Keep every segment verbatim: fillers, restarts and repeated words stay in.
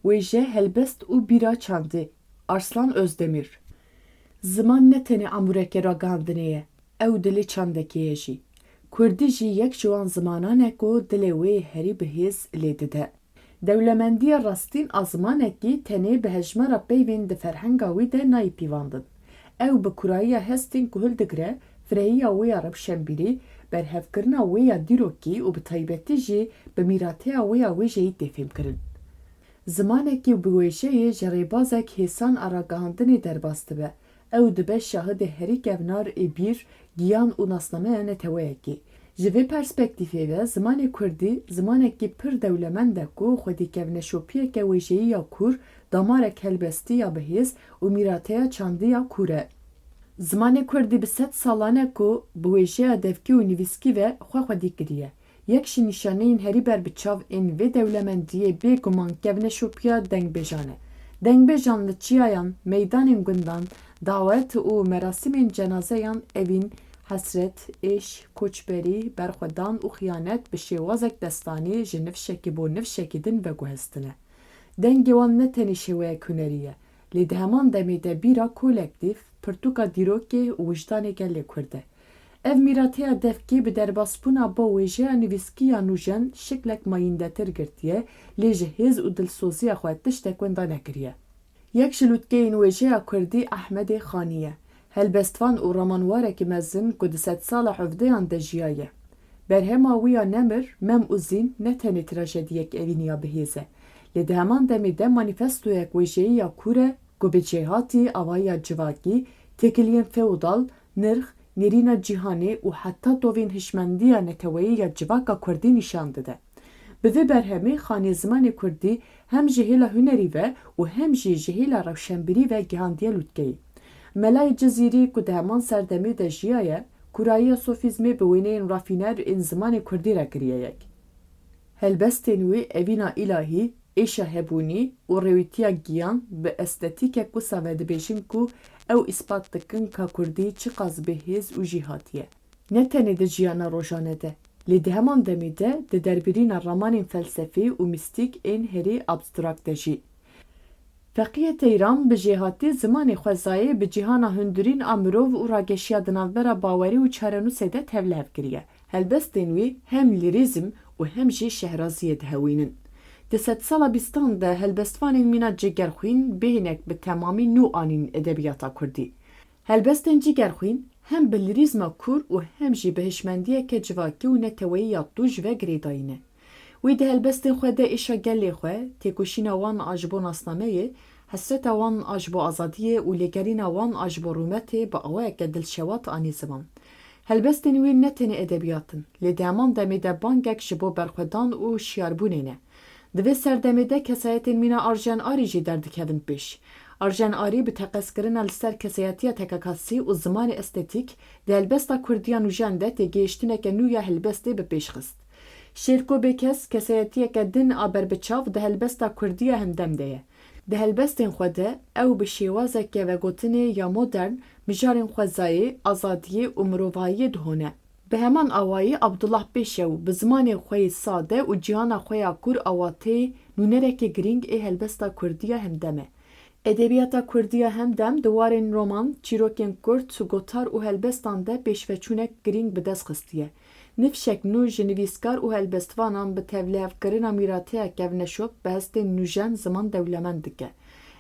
Wêje, helbest û bîra çandê. Arslan Özdemir. Ziman ne tenê amûreke ragihandinê ye, ew dilê çandekê ye jî. Kurdî jî yek ji wan zimanan e ku dilê wê herî bi hêz lê dide. Dewlemendiya rastîn a zimanekî tenê bi hejmara peyvên di ferhenga wî de nayê pîvandin. Ew bi kurayiya hestên ku hildigire, firehiya wê ya rewşenbîrî, berhevkirina wê ya dîrokî û bi taybetî jî bi mîrateya wê ya wêjeyî tê fêmkirin. Zimanekî bi wêjeyê ji rêbazek hêsan a ragihandinê derbas dibe. Ew dibe şahidê herî kevnar ê bîr, giyan û nasnameya neteweyekê. Ji vê perspektîfê ve zimanê kurdî zimanekî pir dewlemend e ku xwedî kevneşopiyeke wêjeyî ya kûr, damarek helbestî ya bihêz û mîrateya çandî ya kûr e. Zimanê kurdî bi sed salan e ku bi wêjeya devkî û nivîskî ve xwe xwedî kiriye. Yek ji nîşaneyên herî berbiçav ên vê dewlemendiyê bêguman kevneşopiya dengbêjan e. Dengbêjan li çiyayan, meydanên gundan, dawet û merasîmên cenazeyan evîn, hesret, êş, koçberî, berxwedan û xiyanet bi şêwazek destanî ji nifşekî bo nifşekî din veguhestine. Dengê wan ne tenê şêweyek hunerî ye, lê di heman demê de bîra kolektîf, pirtûka dîrokê û wijdanê gelê Kurd e. Ev mîrateya devkî bi derbasbûna bo wêjeya nivîskî ya nûjen şiklek mayîndetir girtiye, lê ji hêz û dilsoziya xwe tiştek wenda nekiriye. Yek ji lûtkeyên wêjeya kurdî Ehmedê Xanî ye. Helbestvan û ramanwarekî mezin ku di sedsala hevdeyan de jiyaye. Berhema wî ya Nemir, Mem û Zîn ne tenê trajediyek evînî ya bihêz e, lê di heman demê de manîfestoyek wêjeyî ya kûr e ku bi cêhatî, avahiya civakî, têkiliyên feodal, nirx, nêrîna cîhanê û heta tovên hişmendiya neteweyî ya civaka kurdî nîşan dide. Bi vê berhemê Xanî zimanê kurdî hem ji hêla hunerî ve û hem jî ji hêla rewşenbîrî ve gihandiye lûtkeyê. Melayê Cizîrî ku di heman serdemê de jiyaye, kûrayiya sofîzmê bi wêneyên rafîner ên zimanê kurdî re kiriye yek. Helbestên wî evîna îlahî, êşa hebûnî û rêwîtiya giyan bi estetîkek wisa vedibêjin ku ew îspat dikin ka kurdî çiqas bêhêz û jîhatî ye. Ne tenê di jiyana rojane de, lê di heman demê de di derbirîna ramanên felsefî û mîstîk ên herî abstrakt de jî. Feqiyê Teyran bi jêhatî zimanê xwezayê bi cîhana hundirîn a mirov û rageşiya di navbera bawerî û çarenûsê de tevlihev kiriye. Helbestên wî hem lîrîzm û hem jî şehraziyê dihewînin. Di sedsala bîstan de helbestvanên mîna Cigerxwîn bêhnek bi temamî nû anîn edebiyata kurdî. Helbestên Cigerxwîn hem bi lîrîzma kûr û hem jî bi hişmendiyeke civakî û neteweyî ya tûj ve girêdayî ne. Wî di helbestên xwe de êşa gelê xwe, têkoşîna wan a ji bo nasnameyê, hesreta wan a ji bo azadiyê û lêgerîna wan a ji bo rûmetê bi awayeke dilşewat anî ziman. Helbestên wî ne tenê edebiyat in, lê di heman demê de bangek ji bo berxwedan û şiyarbûnê ne. Di vê serdemê de kesayetên mîna Arjen Arî jî derdikevin pêş. Arjen Arî bi teqezkirina li ser kesayetiya tekakasî û zimanê estetîk di helbesta kurdiya nûjen de têgihiştineke nû ya helbestê bi pêş xist. Şêrko Bêkes kesayetiyeke din a berbiçav di helbesta kurdiya hemdem de ye. Di helbestên xwe de ew bi şêwazeke vegotinê ya modern mijarên xwezayê, azadiyê û mirovahiyê dihone. Bi heman awayî Abdullah Pêşew bi zimanê xwe yê sade û cîhana xwe ya kûr awateyê nûnerekî girîng ê helbesta kurdî ya hemdem e. Edebiyata kurdî ya hemdem di warên roman, çîrokên kurt, gotar û helbestan de pêşveçûnek girîng bi dest xistiye. Nifşek nû ji nivîskar û helbestvanan bi tevlihevkirina mîrateya kevneşop bi hestên nûjen ziman dewlemend dike.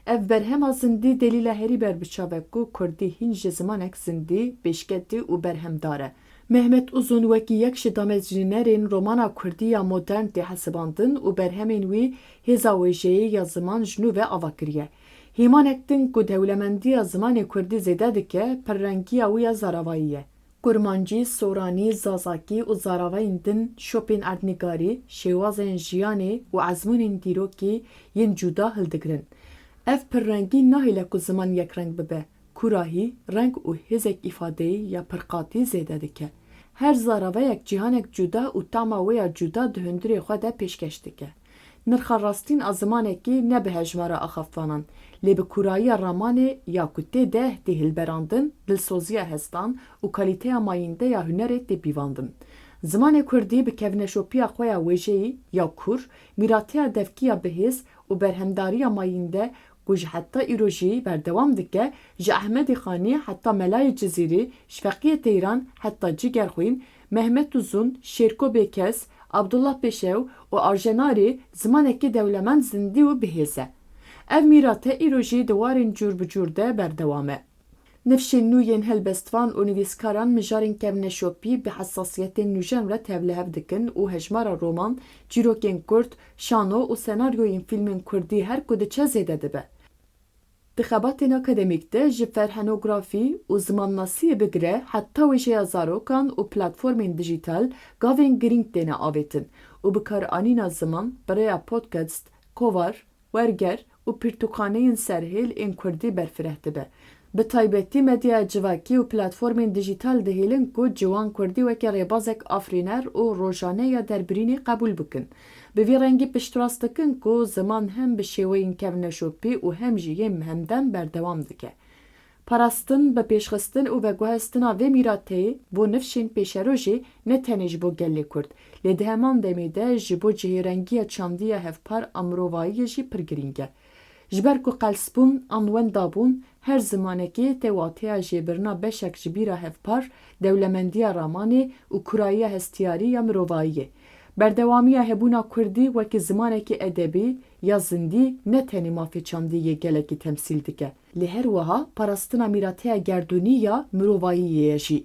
Ev berhema zindî delîla herî berbiçav e ku kurdî hîn jî zimanek zindî, pêşketî û berhemdar e. Mehmet Uzun wekî yek ji damezrînerên romana kurdî ya modern tê hesibandin û berhemên wî hêza wêjeyê ya ziman ji nû ve ava kiriye. Hêmanek din ku dewlemendiya zimanê kurdî zêde dike, pirrengiya wî ya zaravayî ye. Kurmancî, soranî, zazakî û zaravayên din şopên erdnîgarî, şêwazên jiyanê û ezmûnên dîrokî yên cuda hildigirin. Ev pirrengî nahêle ku ziman yekreng bibe, kûrahî, reng û hêzek îfadeyî ya pirqatî zêde dike. Her zaravayek cîhanek cuda û tama wê ya cuda di hundirê xwe de pêşkeş dike. Nirxa rastîn a zimanekî ne bi hejmara axaftvanan, lê bi kûrayiya ramanê ya ku tê de tê hilberandin, dilsoziya hestan û kalîteya mayînde ya hunerê tê pîvandin. Zimanê kurdî bi kevneşopiya xwe ya wêjeyî ya kûr, mîrateya devkî ya bihêz û berhemdariya mayînde ku ji heta îro jî berdewam dike, ji Ehmedê Xanî heta Melayê Cizîrî, ji Feqiyê Teyran heta Cigerxwîn, Mehmet Uzun, Şêrko Bêkes, Abdullah Pêşew û Arjenarî zimanekî dewlemend, zindî û bihêz e. Ev mîrate îro jî di warên cûr bi cûr de berdewam e. Nifşên nû yên helbestvan û nivîskaran mijarên kevneşopî bi hesasiyetên nûjen re tevlihev dikin û hejmara roman, çîrokên kurt, şano û senaryoyên fîlmên kurdî her ku diçe zêde dibe. Di xebatên akademîk de ji ferhenografî û zimannasiyê bigire heta wêjeya zarokan û platformên dijîtal gavên girîng têne avêtin û bikaranîna ziman bi rêya podcast, kovar, werger û pirtûkxaneyên serhêl ên kurdî berfireh dibe. Bi taybetî medyaya civakî û platformên dijîtal dihêlin ku ciwan kurdî weke rêbazek afirîner û rojane ya derbirînê qebûl bikin. Bi vî rengî piştrast dikin ku ziman hem bi şêweyên kevneşopî û hem jî yên hemdem berdewam dike. Parastin, bipêşxistin û veguhestina vê mîrateyê bo nifşên pêşerojê ne tenê ji bo gelê Kurd, lê di heman demê de ji bo cihêrengiya çandiya hevpar a mirovayiyê jî pir girîng e. Ji ber ku qelsbûn an wendabûn her zimanekê tê wateya jêbirina beşek ji bîra hevpar, dewlemendiya ramanê û kurayiya hestiyarî ya mirovayiyê. Berdewamiya hebûna kurdî wekî zimanekî edebî ya zindî ne tenê mafê çandî yê gelekî temsîl dike, lê her wiha parastina mîrateya gerdûnî ya mirovayiyê ye jî.